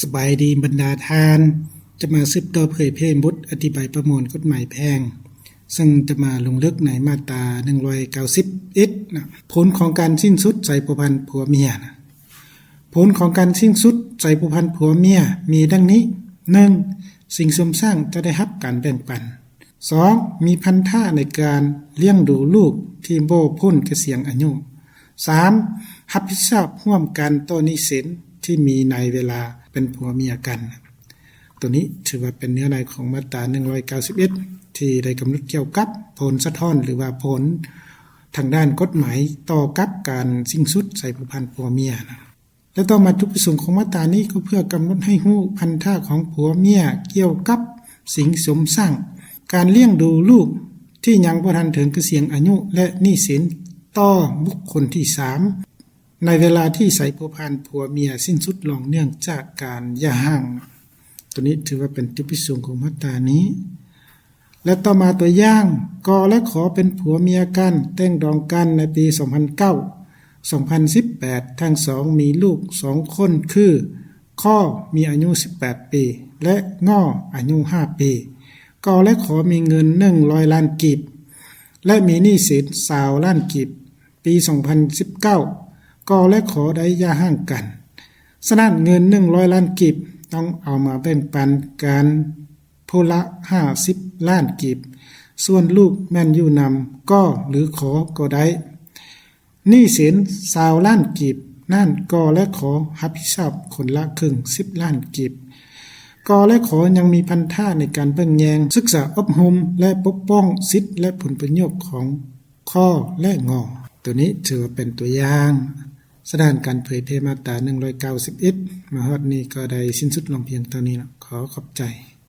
ສະບາຍດີບັນດາທ່ານ, ຈະມາສືບຕໍ່ເຜີຍແຜ່ບົດອະທິບາຍປະມວນກົດໝາຍແພ່ງ, ເຊິ່ງຈະມາລົງເລິກໃນມາດຕາໜຶ່ງຮ້ອຍເກົ້າສິບເອັດນະ. ຜົນຂອງການສິ້ນສຸດສາຍພົວພັນຜົວເມຍນະ. ຜົນຂອງການສິ້ນສຸດສາຍພົວພັນຜົວເມຍມີດັ່ງນີ້, ໜຶ່ງ, ສິ່ງສົມສ້າງຈະໄດ້ຮັບການແບ່ງປັນ. ສອງ, ມີພັນທະໃນການລ້ຽງດູລູກທີ່ບໍ່ພົ້ນກະສຽງອາຍຸ. ສາມ, ຮັບຜິດຊອບຮ່ວມກັນຕໍ່ໜີ້ສິນທີ່ມີໃນເວລາເປັນຜົວເມຍກັນ. ໂຕນີ້ຖືວ່າເປັນເນື້ອໃນຂອງມາດຕາໜຶ່ງຮ້ອຍເກົ້າສິບເອັດ ທີ່ໄດ້ກຳນົດກ່ຽວກັບຜົນສະທ້ອນ ຫຼືວ່າຜົນທາງດ້ານກົດໝາຍຕໍ່ກັບການສິ້ນສຸດສາຍພົວພັນຜົວເມຍນະ. ແລະ ຕໍ່ມາ ຈຸດປະສົງຂອງມາດຕານີ້ກໍເພື່ອກຳນົດໃຫ້ຮູ້ພັນທະຂອງຜົວເມຍກ່ຽວກັບສິ່ງສົມສ້າງ, ການລ້ຽງດູລູກທີ່ຍັງບໍ່ທັນເຖິງກະສຽງອາຍຸ ແລະ ໜີ້ສິນຕໍ່ບຸກຄົນທີສາມ ໃນເວລາທີ່ສາຍພົວພັນຜົວເມຍສິ້ນສຸດລົງເນື່ອງຈາກການຢ່າຮ້າງ. ໂຕນີ້ຖືວ່າເປັນຈຸດປະສົງຂອງມາດຕານີ້. ແລະ ຕໍ່ມາຕົວຢ່າງ, ກ ແລະ ຂ ເປັນຜົວເມຍກັນ, ແຕ່ງດອງກັນໃນປີສອງພັນເກົ້າ ສອງພັນສິບແປດ ທັງສອງມີລູກສອງຄົນຄື ຄ ມີອາຍຸສິບແປດປີ ແລະ ງ ອາຍຸຫ້າປີ. ກ ແລະ ຂ ມີເງິນໜຶ່ງຮ້ອຍລ້ານກີບ ແລະ ມີໜີ້ສິນຊາວລ້ານກີບ. ປີສອງພັນສິບເກົ້າ ກ ແລະ ຂ ໄດ້ຢ່າຮ້າງກັນ. ສະນັ້ນ ເງິນໜຶ່ງຮ້ອຍລ້ານກີບຕ້ອງເອົາມາແບ່ງປັນກັນ ຜູ້ລະຫ້າສິບລ້ານກີບ, ສ່ວນລູກແມ່ນຢູ່ນຳ ກ ຫຼື ຂ ກໍໄດ້. ໜີ້ສິນຊາວລ້ານກີບນັ້ນ ກ ແລະ ຂ ຮັບຜິດຊອບຄົນລະເຄິ່ງ ສິບລ້ານກີບ. ກ ແລະ ຂ ຍັງມີພັນທະໃນການເບິ່ງແຍງ, ສຶກສາອົບຮົມ ແລະ ປົກປ້ອງສິດ ແລະ ຜົນປະໂຫຍດຂອງ ຄ ແລະ ງ. ໂຕນີ້ຖືວ່າເປັນຕົວຢ່າງ. ສະດານການເຜີຍແຜ່ມາດຕາໜຶ່ງຮ້ອຍເກົ້າສິບເອັດ ມາຮອດນີ້ກໍໄດ້ສິ້ນສຸດລົງພຽງເທົ່ານີ້ລະ. ຂໍຂອບໃຈ.